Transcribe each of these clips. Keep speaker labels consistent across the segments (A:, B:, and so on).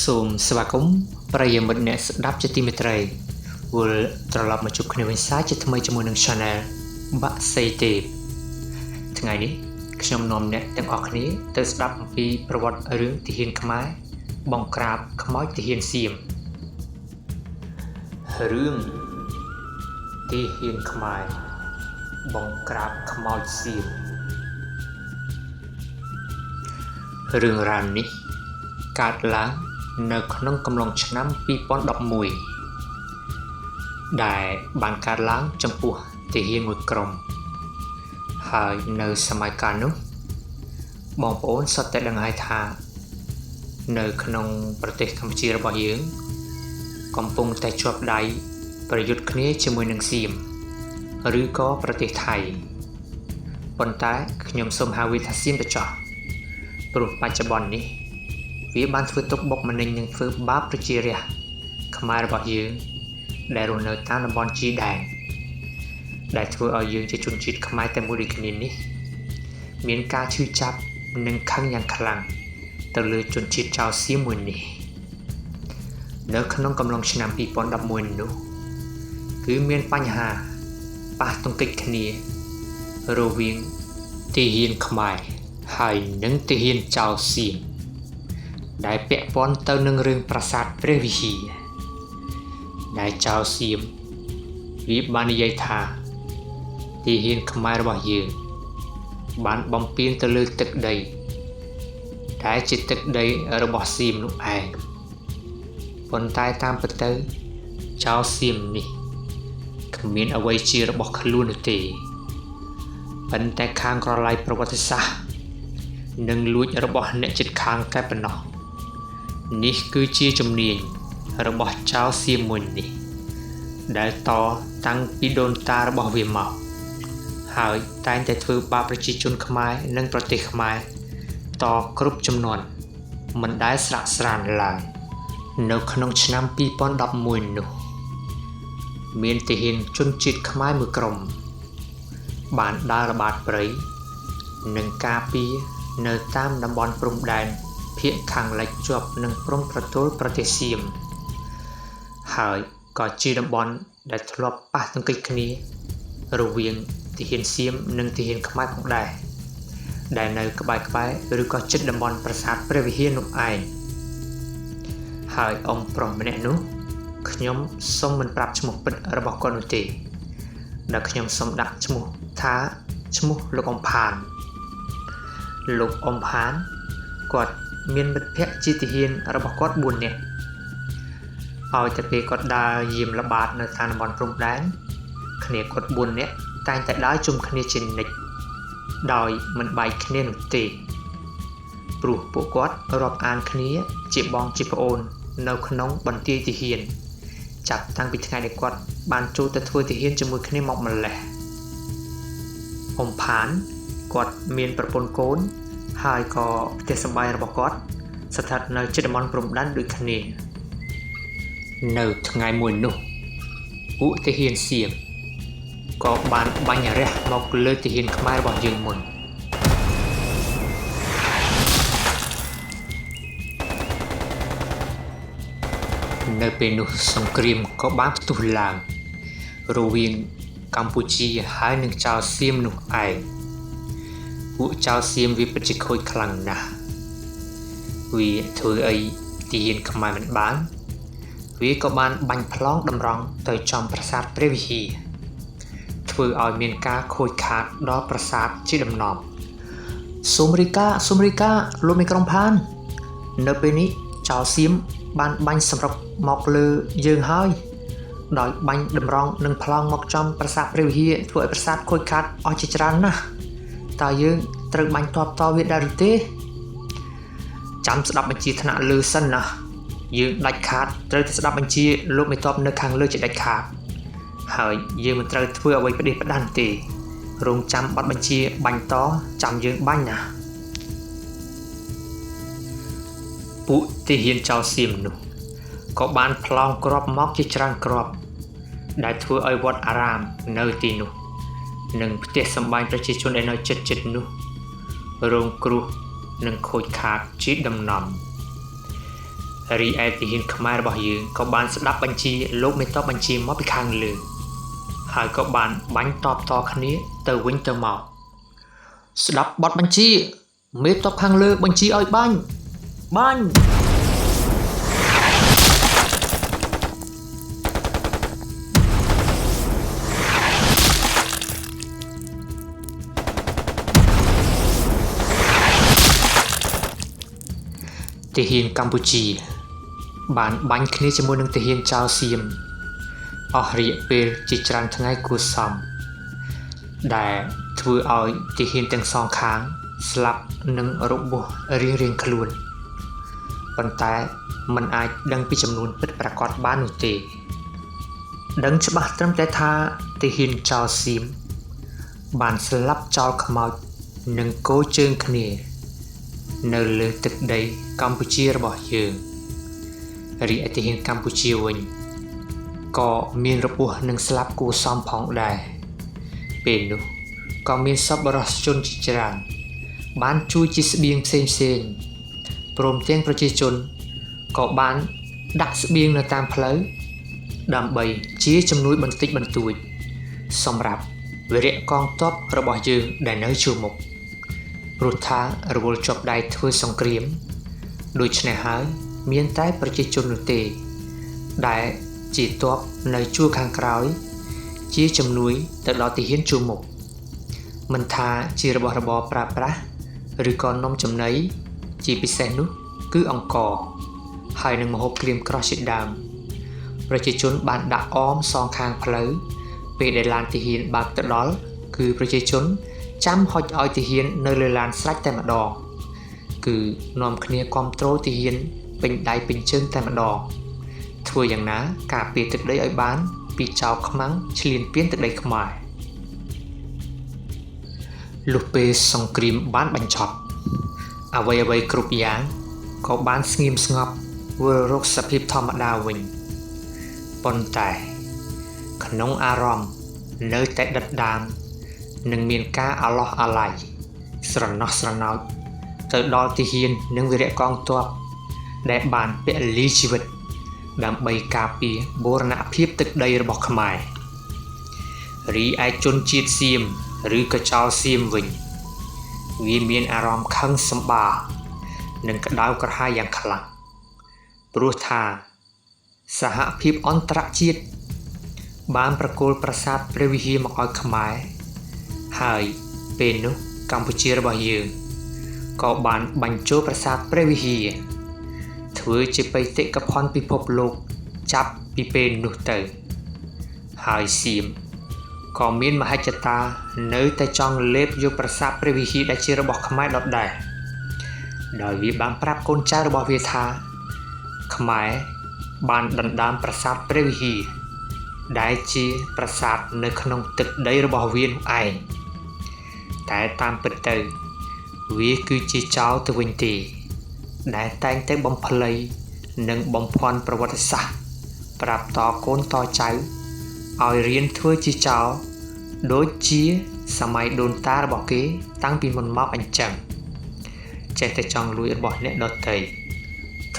A: សូមស្វាគមន៍ប្រិយមិត្តអ្នកស្ដាប់ជាទីមេត្រីវិលត្រឡប់មកជួបគ្នាវិញសាជាថ្មីជាមួយនឹង Channel បាក់សីទេពថ្ងៃនេះខ្ញុំនាំអ្នកទាំងអស់គ្នាទៅស្ដាប់អំពីប្រវត្តិរឿងទាហានខ្មែរបង្ក្រាបខ្មោចទាហានសៀមរឿងទាហានខ្មែរបង្ក្រាបខ្មោចសៀមរឿងរ៉ាវនេះកើតឡើងនៅក្នុងកំឡុងឆ្នាំ2011ដែលបានកើតឡើងចំពោះទាហានមួយក្រុមហើយនៅសម័យកាលនោះបងប្អូនសុទ្ធតែដឹងហើយថានៅក្នុងប្រទេសកម្ពុជារបស់យើងកំពុងតែជាប់ដៃប្រយុទ្ធគ្នាជាមួយនឹងសៀមឬក៏ប្រទេសថៃប៉ុន្តែខ្ញុំសូមហៅវាថាសៀមទៅចោះព្រោះបច្ចុប្បន្ននេះវាបានធ្វើទុកបុកម្នេញនិងធ្វើបាបប្រជារាស្ត្រខ្មែររបស់យើងដែលរស់នៅតាមតំបន់ជីដែនដែលធ្វើឲ្យយើងជាជនជាតិខ្មែរតែមួយដូចគ្នានេះមានការឈឺចាប់និងខឹងយ៉ាងខ្លាំងទៅលើជនជាតិចៅសៀមមួយនេះនៅក្នុងកំឡុងឆ្នាំ2011នោះគឺមានបញ្ហាប៉ះទង្គិចគ្នារវាងទាហានខ្មែរហើយនិងទាហានចៅសៀមដែលពាក់ព័ន្ធទៅនឹងរឿងប្រាសាទព្រះវិហារដែលចៅសៀមវាបាននិយាយថាទាហានខ្មែររបស់យើងបានបំពេញទៅលើទឹកដីដែលជាទឹកដីរបស់សៀមនោះឯងប៉ុន្តែតាមពិតទៅចៅសៀមនេះគ្មានអ្វីជារបស់ខ្លួននោះទេប៉ុន្តែខាងក្រឡៃប្រវត្តិសាស្ត្រនិងលួចរបស់អ្នកជិតខាងតែប៉ុណ្ណោះនេះគឺជាជំនាញរបស់ចៅសៀមមួយនេះដែលតតាំងពីដូនតារបស់វាមកហើយតែងតែធ្វើបាបប្រជាជនខ្មែរនិងប្រទេសខ្មែរតគ្រប់ចំនួនមិនដែលស្រាកស្រានឡើយនៅក្នុងឆ្នាំ2011នោះមានទាហានជនជាតិខ្មែរមួយក្រុមបានដើរល្បាតព្រៃនិងការពារនៅតាមតំបន់ព្រំដែនភាគខាងលិចជាប់នឹងព្រំប្រទល់ប្រទេសសៀមហើយក៏ជាតំបន់ដែលធ្លាប់ប៉ះទង្គិចគ្នារវាងទាហានសៀមនិងទាហានខ្មែរផងដែរដែលនៅក្បែរៗឬក៏ជិតតំបន់ប្រាសាទព្រះវិហារនោះឯងហើយអ៊ំប្រុសម្នាក់នោះខ្ញុំសូមមិនប្រាប់ឈ្មោះពិតរបស់គាត់នោះទេដែលខ្ញុំសូមដាក់ឈ្មោះថាឈ្មោះលោកអ៊ំផានលោកអ៊ំផានគាត់មានមិត្តភក្តិជាទាហានរបស់គាត់4នាក់ឲ្យតែពេលគាត់ដើរយាមល្បាតនៅតាមតំបន់ព្រំដែនគ្នាគាត់4នាក់តែងតែដើរជុំគ្នាជានិច្ចដោយមិនបែកគ្នានោះទេព្រោះពួកគាត់រាប់អានគ្នាជាបងជាប្អូននៅក្នុងបន្ទាយទាហានចាប់តាំងពីថ្ងៃដែលគាត់បានចូលទៅធ្វើទាហានជាមួយគ្នាមកម្ល៉េះអ៊ំផានគាត់មានប្រពន្ធកូនហើយក៏ផ្ទះសម្បែងរបស់គាត់ស្ថិតនៅជិតតំបន់ព្រំដែនដូចគ្នានៅថ្ងៃមួយនោះពួកទាហានសៀមក៏បានបាញ់រះមកលើទាហានខ្មែររបស់យើងមុននៅពេលនោះសង្គ្រាមក៏បានផ្ទុះឡើងរវាងកម្ពុជាហើយនឹងចៅសៀមនោះឯងពួកចៅសៀមវាពិតជាខូចខ្លាំងណាស់វាធ្វើអីទាហានខ្មែរមិនបានវាក៏បានបាញ់ប្លង់តម្រង់ទៅចំប្រាសាទព្រះវិហារធ្វើឲ្យមានការខូចខាតដល់ប្រាសាទជាដំណំសូមរីកាសូមរីកាលោកមេក្រុងផាននៅពេលនេះចៅសៀមបានបាញ់សម្រុកមកលើយើងហើយដោយបាញ់តម្រង់និងប្លង់មកចំប្រាសាទព្រះវិហារធ្វើឲ្យប្រាសាទខូចខាតអស់ជាច្រើនណាស់តើយើងត្រូវបាញ់តបតវាដែរឬទេចាំស្ដាប់បញ្ជាថ្នាក់លើសិនណាយើងដាច់ខាតត្រូវតែស្ដាប់បញ្ជាលោកមេតបនៅខាងលើជាដាច់ខាតហើយយើងមិនត្រូវធ្វើអ្វីផ្ដេសផ្ដាស់ទេរងចាំប័ណ្ណបញ្ជាបាញ់តចាំយើងបាញ់ណាពួកទាហានចៅសៀមនោះក៏បានប្លង់គ្រាប់មកជាច្រើនគ្រាប់ដែលធ្វើឲ្យវត្តអារាមនៅទីនោះនិងផ្ទះសម្បែងប្រជាជនដែលនៅជិតៗនោះរងគ្រោះនិងខូចខាតជាដំណំ រីឯទាហានខ្មែររបស់យើងក៏បានស្ដាប់បញ្ជាលោកមេតបបញ្ជាមកពីខាងលើហើយក៏បានបាញ់តបតគ្នាទៅវិញទៅមកស្ដាប់បទបញ្ជាមេតបខាងលើបញ្ជាឲ្យបាញ់បាញ់ទាហានកម្ពុជាបានបាញ់គ្នាជាមួយនឹងទាហានចៅសៀមអស់រយៈពេលជាច្រើនថ្ងៃគួរសមដែលធ្វើឲ្យទាហានទាំងសងខាងស្លាប់និងរបួសរៀងៗខ្លួនប៉ុន្តែมันអាចដឹងពីចំនួនពិតប្រាកដបាននោះទេដឹងច្បាស់ត្រឹមតែថាទាហានចៅសៀមបានស្លាប់ចោលខ្មោចនិងគោជើងគ្នានៅលើទឹកដីកម្ពុជារបស់យើងរីឯទាហានកម្ពុជាវិញក៏មានរបួសនិងស្លាប់គួរសមផងដែរពេលនោះក៏មានសប្បុរសជនជាច្រើនបានជួយជាស្បៀងផ្សេងផ្សេងព្រមទាំងប្រជាជនក៏បានដាក់ស្បៀងនៅតាមផ្លូវដើម្បីជាជំនួយបន្តិចបន្តួចសម្រាប់វីរៈកងទ័ពរបស់យើងដែលនៅជួរមុខព្រោះថារវល់ជាប់ដៃធ្វើសង្គ្រាមដូច្នេះហើយមានតែប្រជាជននោះទេដែលជាទ័ពនៅជួរខាងក្រោយជាជំនួយទៅដល់ទាហានជួរមុខមិនថាជារបស់របរប្រើប្រាស់ឬក៏នំចំណីជាពិសេសនោះគឺអង្ករហើយនឹងម្ហូបក្រៀមក្រោះជាដើមប្រជាជនបានដាក់អមសងខាងផ្លូវពេលដែលឡានទាហានបើកទៅដល់គឺប្រជាជនចាំហុចឲ្យទាហាននៅលើឡានស្រេចតែម្ដងគឺនាំគ្នាគាំទ្រទាហានពេញដៃពេញជើងតែម្ដងធ្វើយ៉ាងណាការពារទឹកដីឲ្យបានពីចោរខ្មាំងឈ្លានពានទឹកដីខ្មែរលុះពេលសង្គ្រាមបានបញ្ចប់អ្វីៗគ្រប់យ៉ាងក៏បានស្ងៀមស្ងប់វិលរកសភាពធម្មតាវិញប៉ុន្តែក្នុងអារម្មណ៍នៅតែដិតដាមនិងមានការអាឡោះអាល័យស្រណោះស្រណោចទៅដល់ទាហាននិងវីរៈកងទ័ពដែលបានពលីជីវិតដើម្បីការពារបូរណភាពទឹកដីរបស់ខ្មែររីឯជនជាតិសៀមឬក៏ចោរសៀមវិញវាមានអារម្មណ៍ខឹងសម្បានិងក្តៅក្រហាយយ៉ាងខ្លាំងព្រោះថាសហភាពអន្តរជាតិបានប្រគល់ប្រាសាទព្រះវិហារមកឲ្យខ្មែរហើយពេលនោះកម្ពុជារបស់យើងក៏បានបញ្ចូលប្រាសាទព្រះវិហារធ្វើជាបេតិកភណ្ឌពិភពលោកចាប់ពីពេលនោះទៅហើយសៀមក៏មានមហិច្ឆតានៅតែចង់លេបយកប្រាសាទព្រះវិហារដែលជារបស់ខ្មែរដដែលដោយវាបានប្រាប់កូនចៅរបស់វាថាខ្មែរបានដណ្ដើមប្រាសាទព្រះវិហារដែលជាប្រាសាទនៅក្នុងទឹកដីរបស់វានោះឯងតែតាមពិតទៅវាគឺជាចោរទៅវិញទេដែលតែងតែបំភ្លៃនិងបំភាន់ប្រវត្តិសាស្ត្រប្រាប់តកូនតចៅឲ្យរៀនធ្វើជាចោរដូចជាសម័យដូនតារបស់គេតាំងពីមុនមកអញ្ចឹងចេះតែចង់លួចរបស់អ្នកដទៃ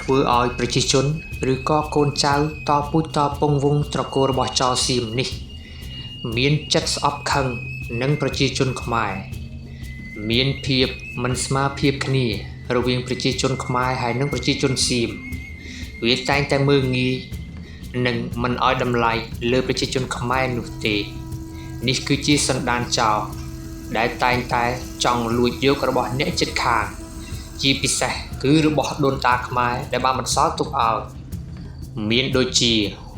A: ធ្វើឲ្យប្រជាជនឬក៏កូនចៅតពូជតពងវងត្រកូលរបស់ចោរសៀមនេះមានចិត្តស្អប់ខឹងនឹងប្រជាជនខ្មែរមានភាពមិនស្មើភាពគ្នារវាងប្រជាជនខ្មែរហើយនិងប្រជាជនសៀមវាតែងតែមើលងាយនិងមិនឲ្យតម្លៃលើប្រជាជនខ្មែរនោះទេនេះគឺជាសន្តានចោរដែលតែងតែចង់លួចយករបស់អ្នកជិតខាងជាពិសេសគឺរបស់ដូនតាខ្មែរដែលបានបន្សល់ទុកឲ្យមានដូចជា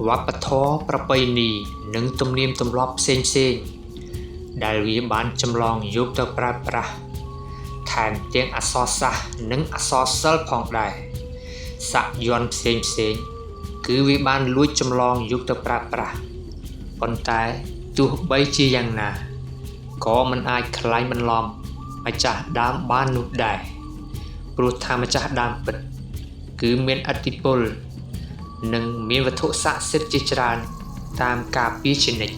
A: វប្បធម៌ប្រពៃណីនិងទំនៀមទម្លាប់ផ្សេងៗដែលវាបានចម្លងយកទៅប្រើប្រាស់ថែមទាំងអក្សរសាស្ត្រនិងអក្សរសិល្ប៍ផងដែរសាក់យ័ន្តផ្សេងៗគឺវាបានលួចចម្លងយកទៅប្រើប្រាស់ប៉ុន្តែទោះបីជាយ៉ាងណាក៏មិនអាចក្លែងបន្លំម្ចាស់ដើមបាននោះដែរព្រោះថាម្ចាស់ដើមពិតគឺមានឥទ្ធិពលនិងមានវត្ថុស័ក្តិសិទ្ធិជាច្រើនតាមការពារជានិច្ច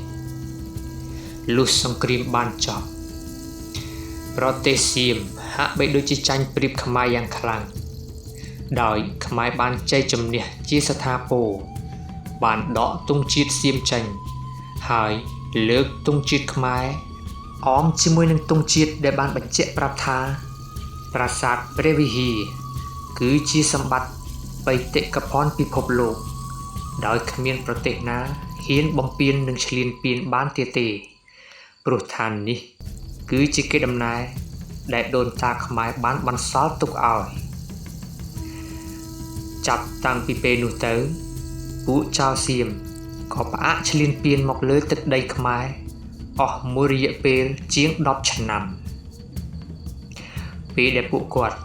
A: លុះសង្គ្រាមបានចប់ប្រទេសសៀមហាក់បីដូចជាចាញ់ប្រៀបខ្មែរយ៉ាងខ្លាំង ដោយខ្មែរបានជ័យជំនះជាស្ថាពរបានដកទង់ជាតិសៀមចេញហើយលើកទង់ជាតិខ្មែរអមជាមួយនឹងទង់ជាតិដែលបានបញ្ជាក់ប្រាប់ថាប្រាសាទព្រះវិហារគឺជាសម្បត្តិបេតិកភណ្ឌពិភពលោកដោយគ្មានប្រទេសណាហ៊ានបំពាននិងឈ្លានពានបានទៀតទេព្រោះឋាននេះគឺជាកេរដំណែលដែលដូនតាខ្មែរបានបន្សល់ទុកឲ្យចាប់តាំងពីពេលនោះទៅពួកចៅសៀមក៏ផ្អាកឈ្លានពានមកលើទឹកដីខ្មែរអស់មួយរយៈពេលជាង10ឆ្នាំពេលដែលពួកគាត់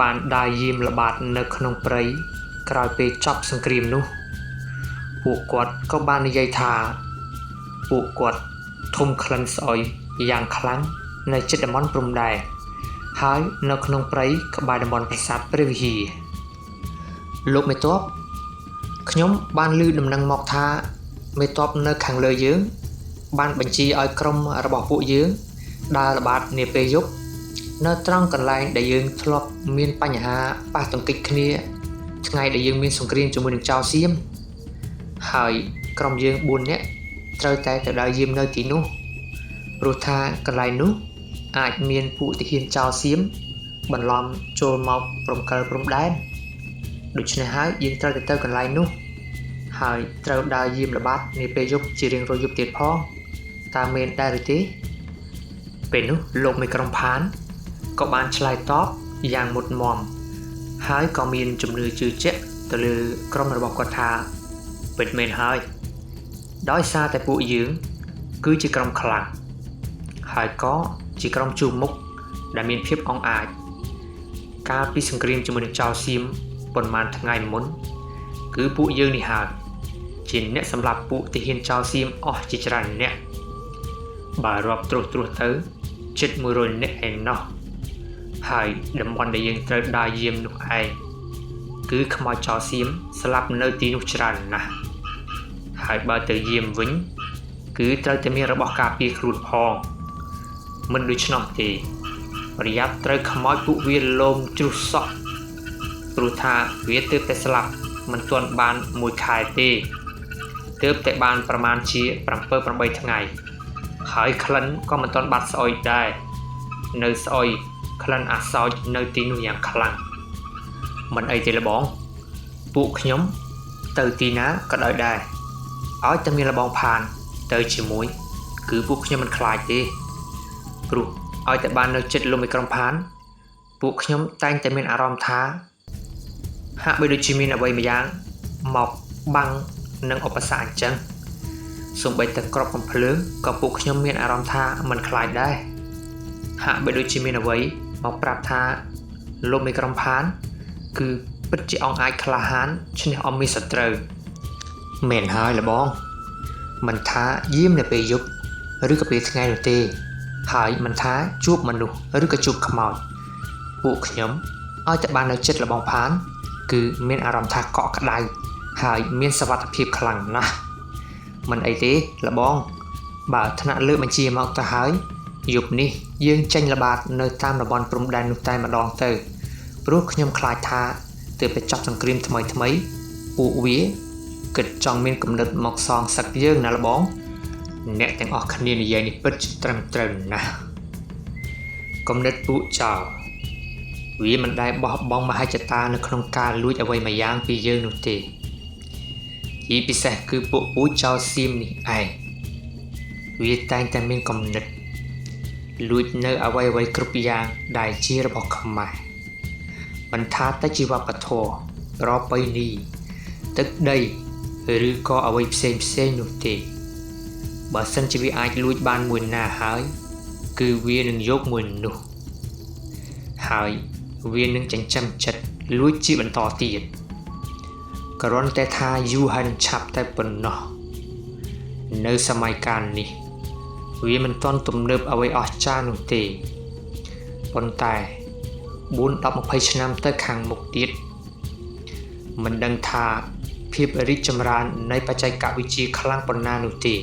A: បានដើរយាមល្បាតនៅក្នុងព្រៃក្រោយពេលចប់សង្គ្រាមនោះពួកគាត់ក៏បាននិយាយថាពួកគាត់ធំក្លិនស្អុយយ៉ាងខ្លាំងនៅជិតតំបន់ព្រំដែនហើយនៅក្នុងព្រៃក្បែរតំបន់ប្រាសាទព្រះវិហារលោកមេតបខ្ញុំបានឮដំណឹងមកថាមេតបនៅខាងលើយើងបានបញ្ជាឲ្យក្រុមរបស់ពួកយើងដើរល្បាតនាពេលយប់នៅត្រង់កន្លែងដែលយើងធ្លាប់មានបញ្ហាប៉ះទង្គិចគ្នាថ្ងៃដែលយើងមានសង្គ្រាមជាមួយនឹងចៅសៀមហើយក្រុមយើង4នាក់ត្រូវតែទៅដើរយាមនៅទីនោះព្រោះថាកន្លែងនោះអាចមានពួកទាហានចៅសៀមបន្លំចូលមកព្រំកិលព្រំដែនដូច្នេះហើយយើងត្រូវតែទៅកន្លែងនោះហើយត្រូវដើរយាមល្បាតនាពេលយប់ជារៀងរាល់យប់ទៀតផងតើមែនដែរឬទេពេលនោះលោកមេក្រុមផានក៏បានឆ្លើយតបយ៉ាងមុតមមហើយក៏មានជំនឿជឿជាក់ទៅលើក្រុមរបស់គាត់ថាពិតមែនហើយដោយសារតែពួកយើងគឺជាក្រុមខ្លាំងហើយក៏ជាក្រុមជួរមុខដែលមានភាពអង់អាចកាលពីសង្គ្រាមជាមួយនឹងចៅសៀមប៉ុន្មានថ្ងៃមុនគឺពួកយើងនេះហើយជាអ្នកសម្លាប់ពួកទាហានចៅសៀមអស់ជាច្រើនអ្នកបើរាប់ត្រួសត្រាសទៅជិត100នាក់ឯណោះហើយតំបន់ដែលយើងត្រូវដើរយាមនោះឯងគឺខ្មោចចៅសៀមស្លាប់នៅទីនោះច្រើនណាស់ហើយបើទៅយាមវិញគឺត្រូវតែមានរបស់ការពារខ្លួនផងមិនដូច្នោះទេប្រយ័ត្នត្រូវខ្មោចពួកវាលោមជ្រុះសក់ព្រោះថាវាទើបតែស្លាប់មិនទាន់បានមួយខែទេទើបតែបានប្រមាណជា7-8ថ្ងៃហើយក្លិនក៏មិនទាន់បាត់ស្អុយដែរនៅស្អុយក្លិនអាសោចនៅទីនោះយ៉ាងខ្លាំងមិនអីទេលបងពួកខ្ញុំទៅទីណាក៏ដោយដែរឲ្យតែមានលបងផានទៅជាមួយគឺពួកខ្ញុំមិនខ្លាចទេព្រោះឲ្យតែបាននៅចិត្តលំឯក្រុមផានពួកខ្ញុំតែងតែមានអារម្មណ៍ថាហាក់បីដូចជាមានអ្វីម្យ៉ាងមកបាំងនឹងឧបសគ្គអញ្ចឹងសូម្បីតែក្របកំភ្លើងក៏ពួកខ្ញុំមានអារម្មណ៍ថាមិនខ្លាចដែរហាក់បីដូចជាមានអ្វីមកប្រាប់ថាលោកមេក្រុមផានគឺពិតជាអង្គអាចក្លាហានឈ្នះអមមានសត្រូវមែនហើយលបងមិនថាយាមនៅពេលយប់ឬក៏ពេលថ្ងៃនោះទេហើយមិនថាជួបមនុស្សឬក៏ជួបខ្មោចពួកខ្ញុំឲ្យតែបាននៅចិត្តលបងផានគឺមានអារម្មណ៍ថាកក់ក្ដៅហើយមានសុវត្ថិភាពខ្លាំងណាស់មិនអីទេលបងបើថ្នាក់លើកបញ្ជាមកទៅហើយយប់នេះយើងចេញល្បាតនៅតាមតំបន់ព្រំដែននោះតែម្ដងទៅព្រោះខ្ញុំខ្លាចថាទើបតែចប់សង្គ្រាមថ្មីៗពួកវាគិតចង់មានគំនិតមកសងសឹកយើងណាលបងអ្នកទាំងអស់គ្នានិយាយនេះពិតជាត្រឹមត្រូវណាស់គំនិតពួកចោលវាមិនដែលបោះបង់មហិច្ឆតានៅក្នុងការលួចអ្វីមួយយ៉ាងពីយើងនោះទេជាពិសេសគឺពួកពូចោលសៀមនេះឯងវាតែងតែមានគំនិតលួចនៅអ្វីៗគ្រប់យ៉ាងដែលជារបស់ខ្មែរមិនថាតែជាវប្បធម៌ប្រពៃណីទឹកដីឬក៏អ្វីផ្សេងផ្សេងនោះទេបើសិនជាវាអាចលួចបានមួយណាហើយគឺវានឹងយកមួយនោះហើយវានឹងចិញ្ចឹមចិត្តលួចជាបន្តទៀតគ្រាន់តែថាយូរហើយនឹងឆាប់តែប៉ុណ្ណោះនៅសម័យកាលនេះវាមិនទាន់ទំនើបអ្វីអស្ចារ្យនោះទេប៉ុន្តែ4 10 20ឆ្នាំទៅខាងមុខទៀតមិនដឹងថាភាពរីកចម្រើននៃបច្ចេកវិទ្យាខ្លាំងប៉ុណ្ណានោះទេ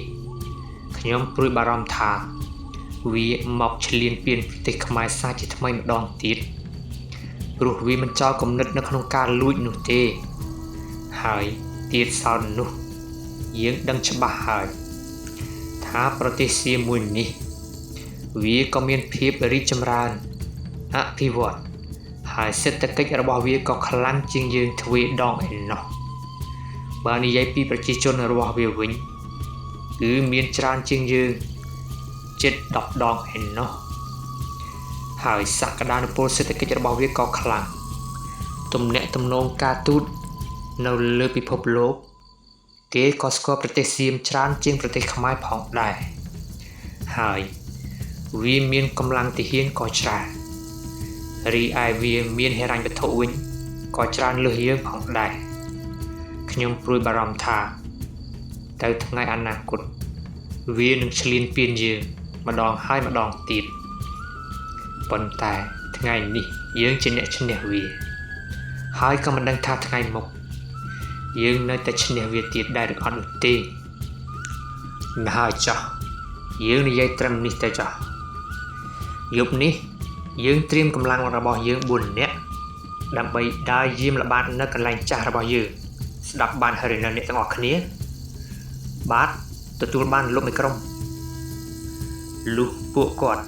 A: ខ្ញុំព្រួយបារម្ភថាវាមកឈ្លានពានប្រទេសខ្មែរសាជាថ្មីម្ដងទៀត ព្រោះវាមិនចោលគំនិតនៅក្នុងការលួចនោះទេហើយទៀតសោតនោះយើងដឹងច្បាស់ហើយថាប្រទេសសៀមមួយនេះវាក៏មានភាពរីកចម្រើនអភិវឌ្ឍហើយសេដ្ឋកិច្ចរបស់វាក៏ខ្លាំងជាងយើងទ្វេដងឯណោះបើនិយាយពីប្រជាជនរបស់វាវិញគឺមានច្រើនជាងយើងជិត10ដងឯណោះហើយសក្តានុពលសេដ្ឋកិច្ចរបស់វាក៏ខ្លាំងទំនាក់ទំនងការទូតនៅលើពិភពលោកគេក៏ស្គាល់ប្រទេសសៀមច្រើនជាងប្រទេសខ្មែរផងដែរហើយវាមានកម្លាំងទាហានក៏ច្រើនរីឯវាមានហិរញ្ញវត្ថុវិញក៏ច្រើនលើសយើងផងដែរខ្ញុំព្រួយបារម្ភថាទៅថ្ងៃអនាគតវានឹងឈ្លានពានយើងម្ដងហើយម្ដងទៀតប៉ុន្តែថ្ងៃនេះយើងជាអ្នកឈ្នះវាហើយក៏មិនដឹងថាថ្ងៃមុខយើងនៅតែឈ្នះវាទៀតដែរឬអត់នោះទេណាហើយចោះយើងនិយាយត្រឹមនេះទៅចោះយប់នេះយើងត្រៀមកម្លាំងរបស់យើង4នាក់ដើម្បីដើរយាមល្បាតនៅកន្លែងចាស់របស់យើងស្ដាប់បានហើយនៅអ្នកទាំងអស់គ្នាបាទទទួលបានលោកមេក្រុមលុះពួកគាត់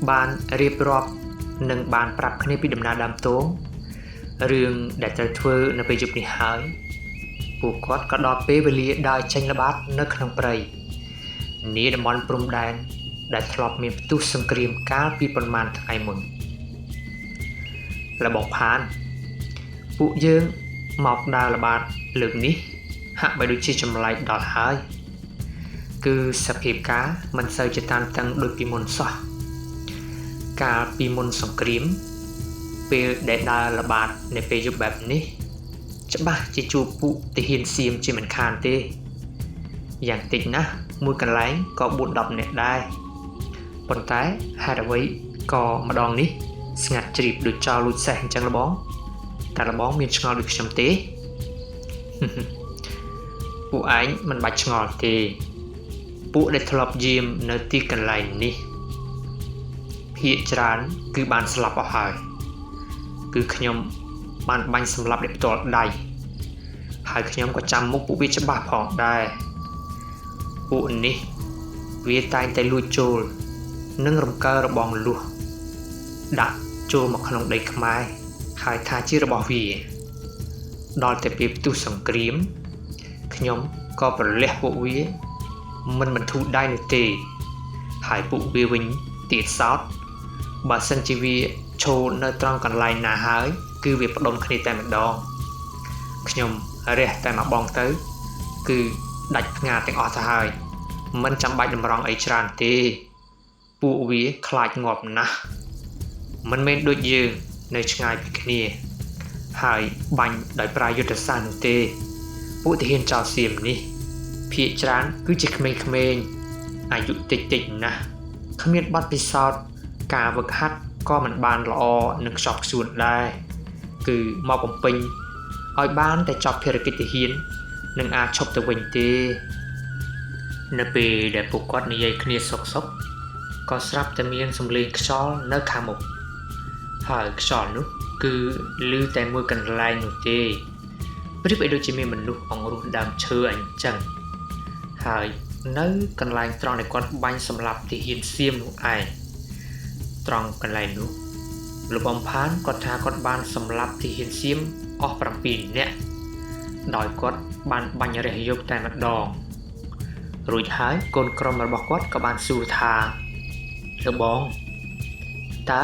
A: បានរៀបរាប់និងបានប្រាប់គ្នាពីដំណើរដើមទងរឿងដែលត្រូវធ្វើនៅពេលយប់នេះហើយពួកគាត់ក៏ដល់ពេលវេលាដើរចេញល្បាតនៅក្នុងព្រៃនាតំបន់ព្រំដែនដែលធ្លាប់មានផ្ទុះសង្គ្រាមកាលពីប៉ុន្មានថ្ងៃមុនលបងផានពួកយើងមកដើរល្បាតលើកនេះហាក់បីដូចជាចម្លែកដល់ហើយគឺសភាពការមិនសូវជាតានតឹងដូចពីមុនសោះកាលពីមុនសង្គ្រាមពេលដែលដើរល្បាតនៅពេលយប់បែបនេះច្បាស់ជាជួបពួកទាហានសៀមជាមិនខានទេយ៉ាងតិចណាស់មួយកន្លែងក៏4-10នាក់ដែរប៉ុន្តែហេតុអ្វីក៏ម្ដងនេះស្ងាត់ជ្រាបដូចចោលលួចសេះអញ្ចឹងលបងតែលបងមានឆ្ងល់ដូចខ្ញុំទេពួកឯងមិនបាច់ឆ្ងល់ទេពួកដែលធ្លាប់យាមនៅទីកន្លែងនេះភាគច្រើនគឺបានស្លាប់អស់ហើយគឺខ្ញុំបានបាញ់សម្លាប់ដោយផ្ទាល់ដៃហើយខ្ញុំក៏ចាំមុខពួកវាច្បាស់ផងដែរពួកនេះវាតែងតែលួចចូលនិងរំកើរបងលួសដាក់ចូលមកក្នុងដីខ្មែរហើយថាជារបស់វាដល់តែពេលផ្ទុះសង្គ្រាមខ្ញុំក៏ប្រលះពួកវាមិនបន្ធូរដៃនោះទេហើយពួកវាវិញទៀតសោតបើសិនជាវាឈរនៅត្រង់កន្លែងណាហើយគឺវាផ្ដុំគ្នាតែម្ដងខ្ញុំរះតែមកបងទៅគឺដាច់ផ្ងាទាំងអស់ទៅហើយមិនចាំបាច់តម្រង់អីច្រើនទេពួកវាខ្លាចងាប់ណាស់មិនមែនដូចយើងនៅឆ្ងាយពីគ្នាហើយបាញ់ដោយប្រាយុទ្ធសាស្ត្រនោះទេពួកទាហានចោលសៀមនេះភាគច្រើនគឺជាក្មេងៗអាយុតិចៗណាស់គ្មានបទពិសោធន៍ការវឹកហាត់ក៏មិនបានល្អនិងខ្ជាប់ខ្ជួនដែរគឺមកបំពេញឲ្យបានតែចប់ភារកិច្ចទាហាននិងអាចឈប់ទៅវិញទេនៅពេលដែលពួកគាត់និយាយគ្នាសុកៗក៏ស្រាប់តែមានសំឡេងខ្យល់នៅខាងមុខហើយខ្យល់នោះគឺឮតែមួយកន្លែងនោះទេប្រៀបឲ្យដូចជាមានមនុស្សអង្រុះដើមឈើអញ្ចឹងហើយនៅកន្លែងត្រង់ដែលគាត់បាញ់សម្លាប់ទាហានសៀមនោះឯងត្រង់កន្លែងនោះលោកអំផានគាត់ថាគាត់បានសម្លាប់ទាហានសៀមអស់7នាក់ដោយគាត់បានបាញ់រះយកតែម្ដងរួចហើយកូនក្រុមរបស់គាត់ក៏បានសួរថាលោកបងតើ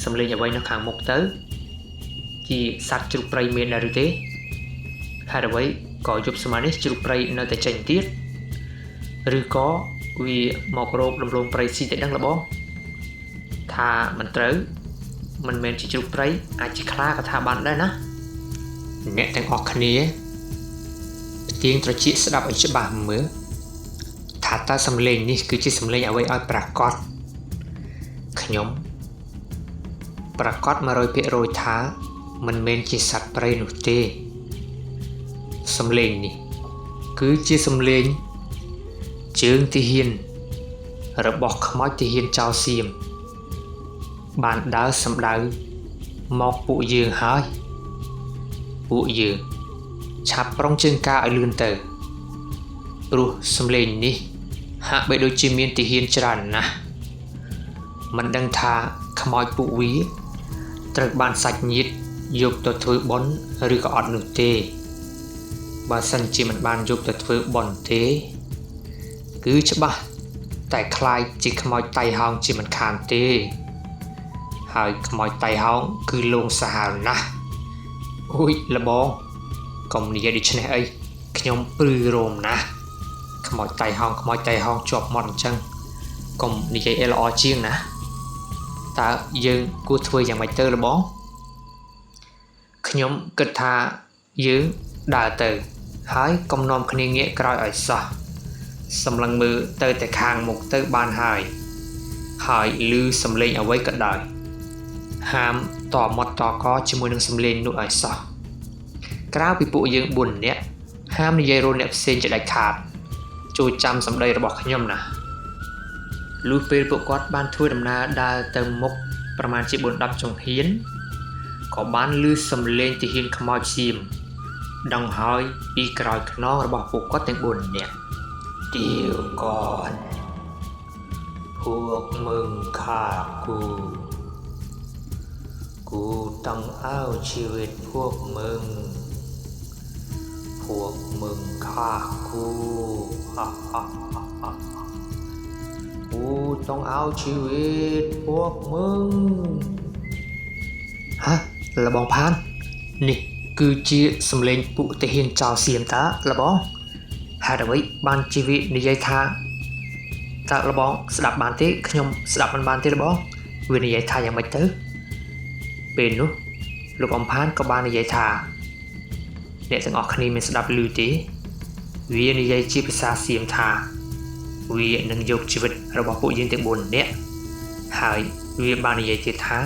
A: សំឡេងអ្វីនៅខាងមុខទៅជាសត្វជ្រូកព្រៃមានដែរឬទេហេតុអ្វីក៏យប់សម័យនេះជ្រូកព្រៃនៅតែចេញទៀតឬក៏វាមករកដំឡូងព្រៃស៊ីតែដឹងលបងថាមិនត្រូវមិនមែនជាជ្រូកព្រៃអាចជាខ្លាក៏ថាបានដែរណាអ្នកទាំងអស់គ្នាផ្ទៀងត្រចៀកស្ដាប់ឲ្យច្បាស់មើលថាតើសំឡេងនេះគឺជាសំឡេងអ្វីឲ្យប្រាកដខ្ញុំប្រាកដ100%ថាមិនមែនជាសត្វព្រៃនោះទេសំឡេងនេះគឺជាសំឡេងជើងទាហានរបស់ខ្មោចទាហានចោលសៀមបានដើរសម្ដៅ មកពួកយើងហើយពួកយើងឆាប់ប្រុងជើងការឲ្យលឿនទៅព្រោះសំឡេងនេះហាក់បីដូចជាមានទាហានច្រើនណាស់មិនដឹងថាខ្មោចពួកវាត្រូវបានសាច់ញាតិយកទៅធ្វើបុណ្យឬក៏អត់នោះទេបើសិនជាមិនបានយកទៅធ្វើបុណ្យទេគឺច្បាស់តែคล้ายជាខ្មោចតៃហោងជាមិនខានទេហើយខ្មោចតៃហោងគឺលងសាហាវណាស់អូយលបងកុំនិយាយដូច្នេះអីខ្ញុំព្រឺរោមណាស់ខ្មោចតៃហោងខ្មោចតៃហោងជាប់មាត់អញ្ចឹងកុំនិយាយអីល្អជាងណាតើយើងគួរធ្វើយ៉ាងម៉េចទៅលបងខ្ញុំគិតថាយើងដើរទៅហើយកុំនាំគ្នាងាកក្រោយឲ្យសោះសម្លឹងមើលទៅតែខាងមុខទៅបានហើយហើយឮសំឡេងអ្វីក៏ដោយហាមតមាត់តកជាមួយនឹងសំឡេងនោះឲ្យសោះក្រៅពីពួកយើង4នាក់ហាមនិយាយរកអ្នកផ្សេងជាដាច់ខាតចូលចាំសម្ដីរបស់ខ្ញុំណាលុះពេលពួកគាត់បានធ្វើដំណើរដើរទៅមុខប្រមាណជា4-10ជំហានក៏បានឮសំឡេងទាហានខ្មោចសៀមដងហើយពីក្រោយខ្នងរបស់ពួកគាត់ទាំង4នាក់ទៀវកនពួកมึงฆ่ากูกูต้องเอาชีวิตพวกมึงพวกมึงฆ่ากูฮ่าฮ่าฮ่าฮ่ากูต้องเอาชีวิตพวกมึงฮะระบองพานนี่គឺជាសំឡេងពួកទាហានចោលសៀមតើលបងហេតុអ្វីបានជីវិតនិយាយថាតើលបងស្ដាប់បានទេខ្ញុំស្ដាប់មិនបានទេលបងវានិយាយថាយ៉ាងម៉េចទៅពេលនោះលោកអំផានក៏បាននិយាយថាអ្នកទាំងអស់គ្នាមានស្ដាប់ឮទេវានិយាយជាភាសាសៀមថាវានឹងយកជីវិតរបស់ពួកយើងទាំង4នាក់ហើយវាបាននិយាយទៀតថា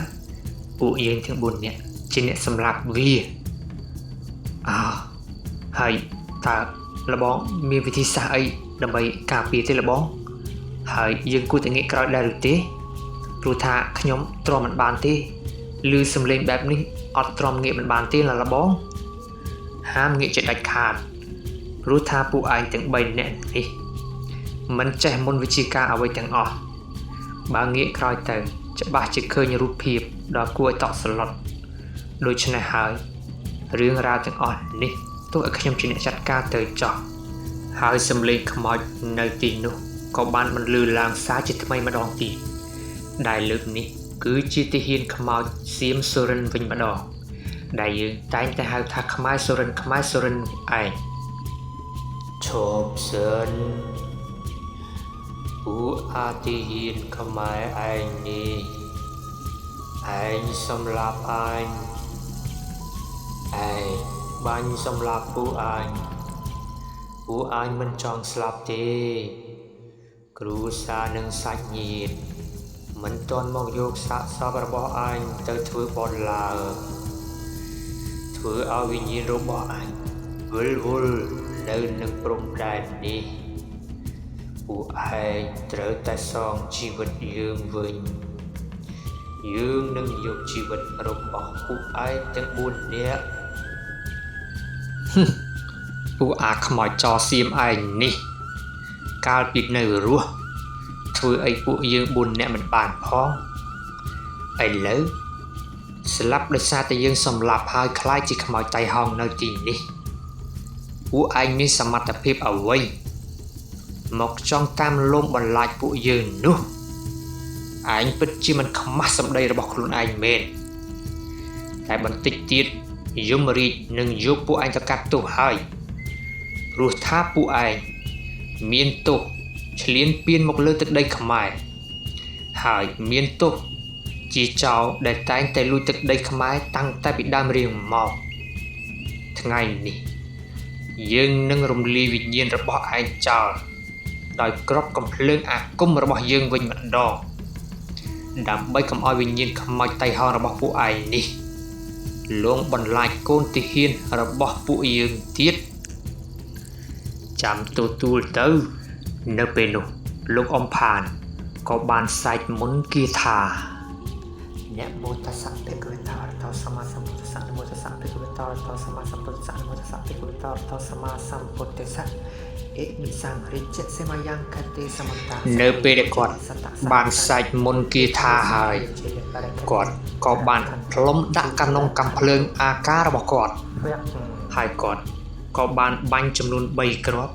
A: ពួកយើងទាំង4នាក់ជាអ្នកសម្លាប់វាអើហើយតើលបងមានវិធីសាស្ត្រអីដើម្បីការពារទេលបងហើយយើងគួរតែងាកក្រោយដែរឬទេព្រោះថាខ្ញុំទ្រាំមិនបានទេឮសំឡេងបែបនេះអត់ទ្រាំងាកមិនបានទេលបងហាមងាកជាដាច់ខាតព្រោះថាពួកឯងទាំង3នាក់នេះមិនចេះមុនវិជាការអ្វីទាំងអស់បើងាកក្រោយទៅច្បាស់ជាឃើញរូបភាពដ៏គួរឲ្យតក់ស្លុតដូច្នេះហើយរឿងរ៉ាវទាំងអស់នេះទោះឲ្យខ្ញុំជាអ្នកចាត់ការទៅចោះហើយសំឡេងខ្មោចនៅទីនោះក៏បានបន្លឺឡើងសារជាថ្មីម្ដងទៀតដែលលើកនេះគឺជាទាហានខ្មោចសៀមសុរិនវិញម្ដងដែលយើងតែងតែហៅថាខ្មែរសុរិនខ្មែរសុរិនឯងឈប់សិនពួកអាទាហានខ្មែរឯងនេះឯងសម្លាប់អញឯងបាញ់សម្លាប់ពួកអញពួកអញមិនចង់ស្លាប់ទេគ្រួសារនិងសាច់ញាតិមិនទាន់មកយកសាកសពរបស់អញទៅធ្វើបុណ្យឡើយធ្វើឲ្យវិញ្ញាណរបស់អញវិលវល់នៅនឹងព្រំដែននេះពួកឯងត្រូវតែសងជីវិតយើងវិញយើងនឹងយកជីវិតរបស់ពួកឯងទាំង4នាក់ពួកអាខ្មោចចោសៀមឯងនេះកាលពីនៅរស់ធ្វើអីពួកយើង4នាក់មិនបានផងឥឡូវស្លាប់ដោយសារតែយើងសម្លាប់ហើយคล้ายជាខ្មោចតៃហោងនៅទីនេះពួកឯងមានសមត្ថភាពអ្វីមកចង់តាមលំបន្លាចពួកយើងនោះឯងពិតជាមិនខ្មាស់សម្ដីរបស់ខ្លួនឯងមែនតែបន្តិចទៀតយមរាជនឹងយកពួកឯងទៅកាត់ទោសហើយព្រោះថាពួកឯងមានទោសឈ្លានពានមកលើទឹកដីខ្មែរហើយមានទោសជាចោរដែលតែងតែលួចទឹកដីខ្មែរតាំងតែពីដើមរៀងមកថ្ងៃនេះយើងនឹងរំលាយវិញ្ញាណរបស់ឯងចោលដោយក្របកំភ្លើងអាគមរបស់យើងវិញម្ដងដើម្បីកុំឲ្យវិញ្ញាណខ្មោចតៃហោងរបស់ពួកឯងនេះលងបន្លាចកូនទាហានរបស់ពួកយើងទៀតចាំទទួលទៅនៅពេលនោះលោកអំផានក៏បានសាច់មុនគាថា នមោតស្សៈភគវតោអរហតោសម្មាសម្ពុទ្ធស្សៈនមោតស្សៈភគវតោអរហតោសម្មាសម្ពុទ្ធស្សៈនមោតស្សៈភគវតោអរហតោសម្មាសម្ពុទ្ធស្សៈអិមិសង្រិជ្ជសេមយ៉ាងកតេសមន្តានៅពេលដែលគាត់បានសាច់មុនគាថាហើយគាត់ក៏បានផ្លុំដាក់កាណុងកាំភ្លើងអាការរបស់គាត់ហើយគាត់ក៏បានបាញ់ចំនួន3គ្រាប់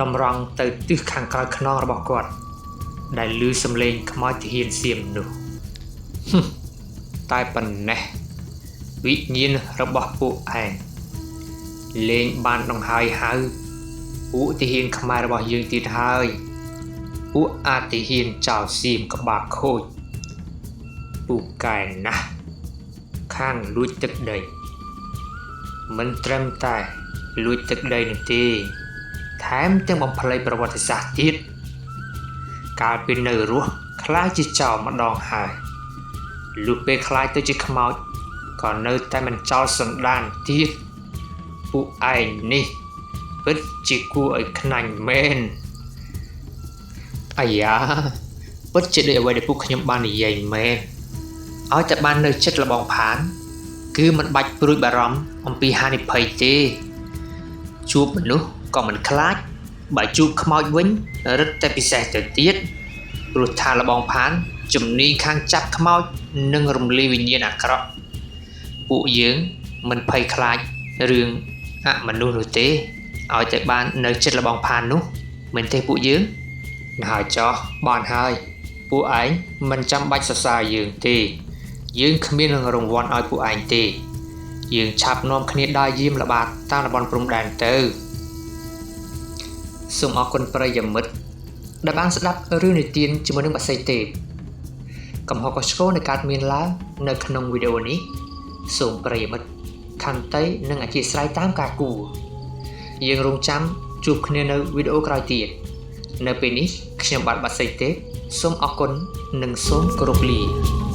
A: តម្រង់ទៅទិសខាងក្រោយខ្នងរបស់គាត់ដែលឮសំឡេងខ្មោចទាហានសៀមនោះតែប៉ុណ្ណេះវិញ្ញាណរបស់ពួកឯងលែងបានដង្ហើយហៅពួកទាហានខ្មែររបស់យើងទៀតហើយពួកអាទាហានចៅសៀមក្បាលខូចពូកែណាស់ខាងលួចទឹកដីមិនត្រឹមតែលួចទឹកដីនោះទេថែមទាំងបំភ្លៃប្រវត្តិសាស្ត្រទៀតកាលពីនៅរស់ក្លាយជាចោរម្ដងហើយលុះពេលក្លាយទៅជាខ្មោចក៏នៅតែមិនចោលសន្តានទៀតពួកឯងនេះពិតជាគួរឲ្យខ្នាញ់មែនអាយ៉ាពិតជាដូចអ្វីដែលពួកខ្ញុំបាននិយាយមែនឲ្យតែបាននៅចិត្តលបងផានគឺមិនបាច់ព្រួយបារម្ភអំពីហានិភ័យទេជួបមនុស្សក៏មិនខ្លាចបើជួបខ្មោចវិញរឹតតែពិសេសទៅទៀតព្រោះថាលបងផានជំនាញខាងចាប់ខ្មោចនិងរំលាយវិញ្ញាណអាក្រក់ពួកយើងមិនភ័យខ្លាចរឿងអមនុស្សនោះទេឲ្យតែបាននៅចិត្តលបងផាននោះមិនទេពួកយើងហើយចោះបានហើយពួកឯងមិនចាំបាច់សរសើរយើងទេយើងគ្មានរង្វាន់ឲ្យពួកឯងទេយើងឆាប់នាំគ្នាដើរយាមល្បាតតាមតំបន់ព្រំដែនទៅសូមអរគុណប្រិយមិត្តដែលបានស្ដាប់រឿងនិទានជាមួយនឹងបក្សីទេពកំហុសខុសឆ្គងដែលកើតមានឡើងនៅក្នុងវីដេអូនេះសូមប្រិយមិត្តខន្តីនិងអធ្យាស្រ័យតាមការគួរយើងរងចាំជួបគ្នានៅវីដេអូក្រោយទៀតនៅពេលនេះខ្ញុំបាទបក្សីទេពសូមអរគុណនិងសូមគោរពលា។